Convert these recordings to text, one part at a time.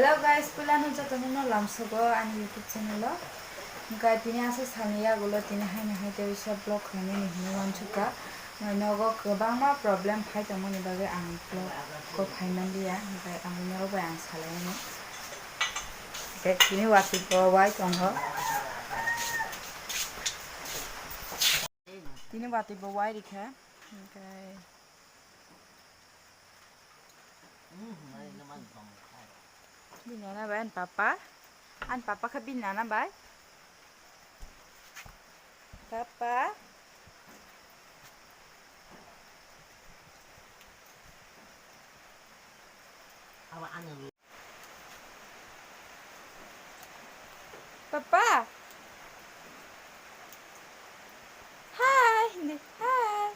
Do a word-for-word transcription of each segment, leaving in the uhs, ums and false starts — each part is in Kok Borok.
Hello guys, puilano jotono no lamsogo ani YouTube channel o. Hwnkhe tini aswk salni yagulo tini haino hai tei bisa vlog khlainani hinwi uansukha. Nogo kwbangma problem phai tongmani bagwi ang vlog o phai manliya, hwnkhe ang norok bai ang salaimani. Hwnkhe tini watwi bo wai tongo. Tini watwi bo wai rikha, hwnkhe Bini nana bai ani papa. Ani papa khe bini nana bai. Papa. Papa. Hi, hindi. Hi.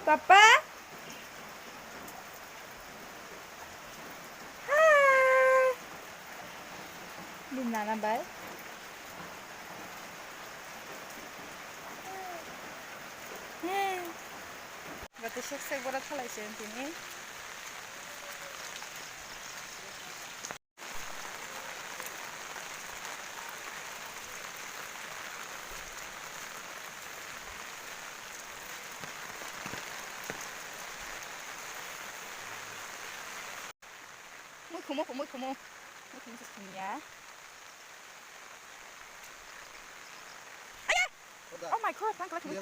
Papa? Hi. Bini nana bai. Hi. Bati sek sek bora thalai se tini. Mui khumu, mui khumu. Mui khumu se sini ya. Aya! Oh my God, tang kala khumu.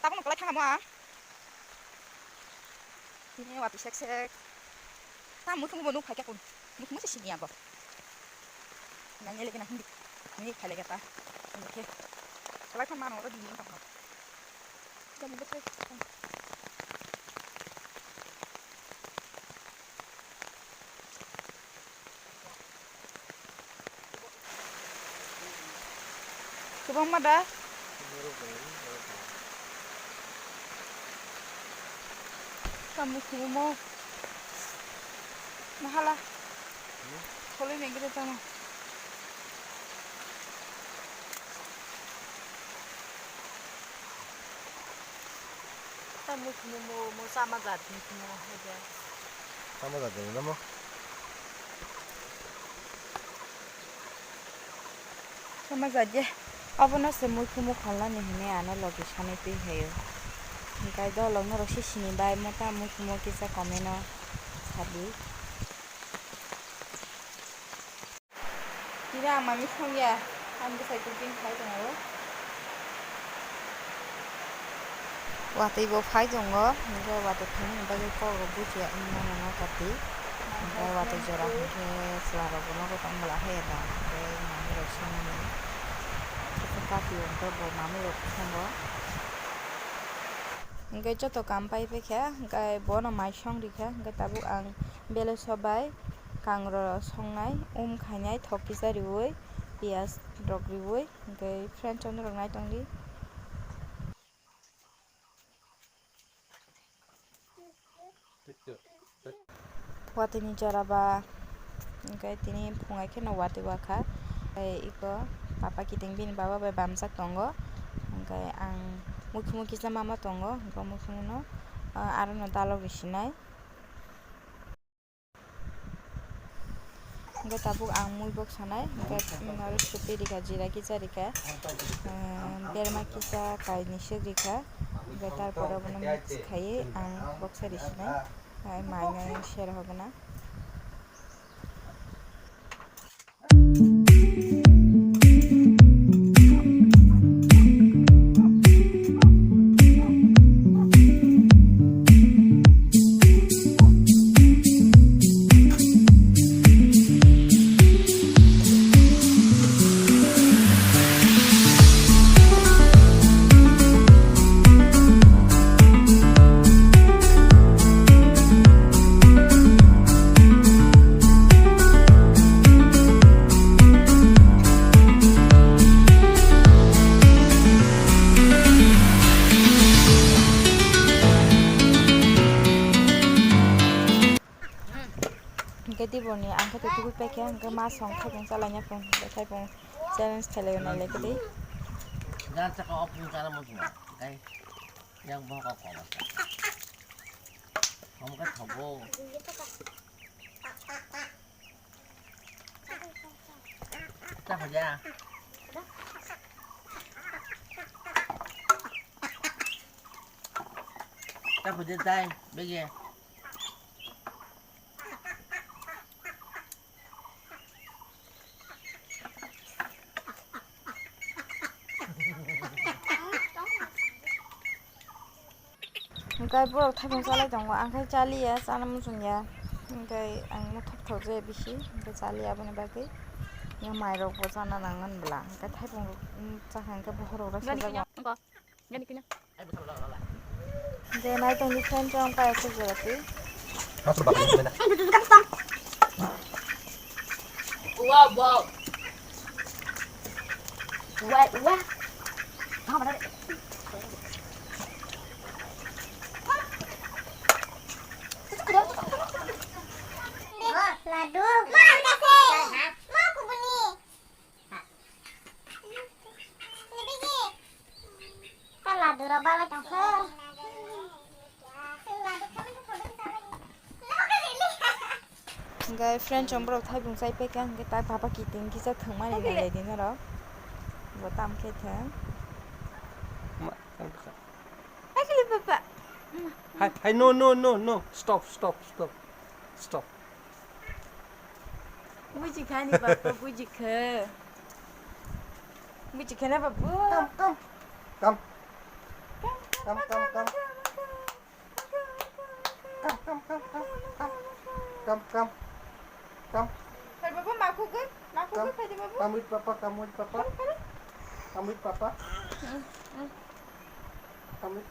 Tabuk no kwlai thangamo ang. Tini watwi sek sek. Ta muthungbo nuk phaikhe kun. Muthungbo se siniya bo. Nang ele kena hindi. Ni khale kata. Ini khe. Kwlai thangma no ro dini tong. Jadi betul. Kwbangma da? Tamo khumo. Mahala. Kholoi nengkhe tamo. Ta mui khumu mo, mo chama jat ni khumu hai de. Chama jat ni namo? Chama jat je. Abono se mui khumu khalnani hwnwi ano logi sanwi twi haio. Hinkhe dolok norok se sini bai mo ta mui khumu kisa comment o sadi. Tini ang mami songya, ang bwsai cooking khai tongo. Watwi bo phai tongo, hwnkhe watwi phaimani bagwi kok rok bujiya wngmano no kati. Hwnkhe watwi jora hwnkhe chwla rok bo nogo tong bwla hai da, hwnkhe mami rok songmani. Kisa kati hwnkhe bo mami rok songo. Hwnkhe joto kam pai paikha, hwnkhe bono mai song rikha, hwnkhe tabuk ang belai sobai. Kangrok songnai, um khainai, thok kisa riui, piyaj rok riui, hwnkhe friend chondro rok nai tongdi. Watwi ni jora ba, hwnkhe tini phungai kheno watwi wakha, tei iko papa kiting bini baba bai bamjak tongo, hwnkhe ang mui khumu kisa mama tongo, hwnkhe mui khumu no, ah, aro no dalok risinai. Hwnkhe tabuk ang mui bok sanai, hwnkhe, mm, aro supi rikha, jira kisa rikha, mm, berma kisa kainwi suk rikha, hwnkhe tarpore abono mix khaiwi ang boksa risinai, hai mai no share hogo na. Ui pekhe hwnkhe ma song thaipung chalaina phung, thaipung challenge khailai nailai kwtwi. Jan chakha o phung chana muchungo, tei yang bohok o kobo sa. Hom khe thogo. Cha phaja. Cha phaja tai, bege. Hwnkhe borok thaipung chalai tongo, ang khe chaliya, chana muchungya. Hwnkhe ang no thok thok je bisi, hwnkhe chaliya aboni bagwi. Yang mairok bo chana nang ngan bwla, hwnkhe thaipung rok, mm, chakha hwnkhe bokhorok rok sajago. Hwnkhe nai tongdi friend chong kaya se jora twi. Wow, wow. Wow, wow. Ladu. Ma, ang kasi. Ma, kubuni. Hwnkhe friend chong borok thaipung chai paikha, hwnkhe tai papa kiting kisa thwngmani nailai di norok. Bo tam khe thwng. Ma, tam khe. Hai, papa. Hai, hai, no, no, no, no. Stop, stop, stop. Stop. Buji kha ni papa, buji kha. Buji kha na babu. Come, come. Come. Come, come, come. Come, come, come, come, come. Come, come. Come. Hai babu, maku ke, maku ke, come. Phai di babu. Come with papa, come with papa. Come, come. Come with papa. Hmm, hmm. Come with.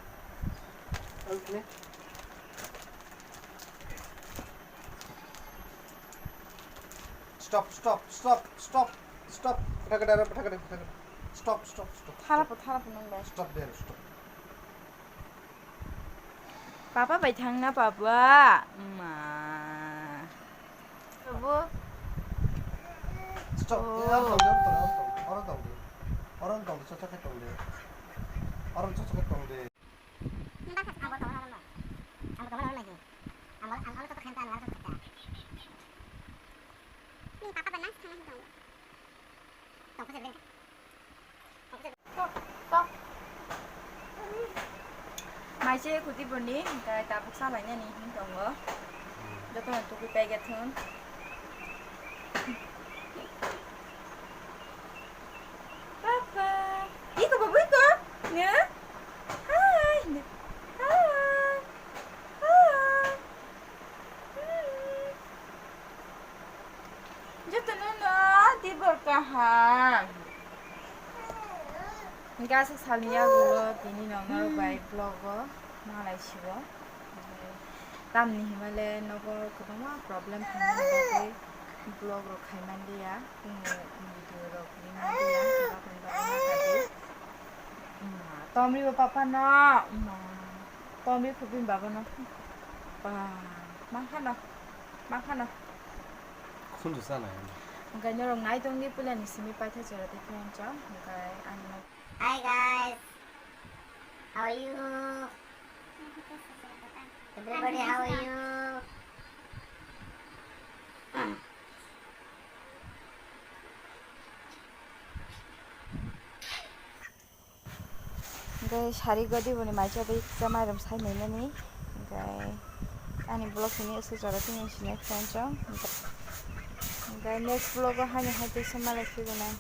Help me. Stop, stop, stop, stop, stop. Phathakhe daro, phathakhe, phathakhe. Stop, stop, stop, stop. Thara po, thara po nang bai. Stop there, stop. Papa bai thang na, papa. Ma. Babu. Stop. Oh. Eh, oro tong de, oro tong de, oro tong de. Oro tong de, oro tong de, chochokhe tong de. Oro chochokhe tong de. Maise kuti boni, hingkai tabuk salainani hing tongo. Jotono tugui paikha thun. Papa. Iko, babu, iko. Ne? Hai. Hai. Hai. Hmm. Jotono no tibor kaham. Gasa salni yagulo tini nongnarok bai vlog o malai sibo. Tamni himale nogo kwbangma problem tongmani bagwi vlog rok khai manliya, video rok ri manliya, aboni bagwi ma kadi. Ma, tomri bo papa no, ma, tomri khubin baba no. Ba, mangkha no, mangkha no. Khunju sana ya. Hingkai norok nai tongdi puila ni simi paitha chwra tei friend chong, hingkai ani no. Hi guys, how are you? Everybody, how are you? Hingke sari godi boni maisa bai kisa mairum sai nai nani. Hingke ani vlog hini aswk jora tini sini friend chong. Hingke next vlog o haini hai teisa malai phigo nai.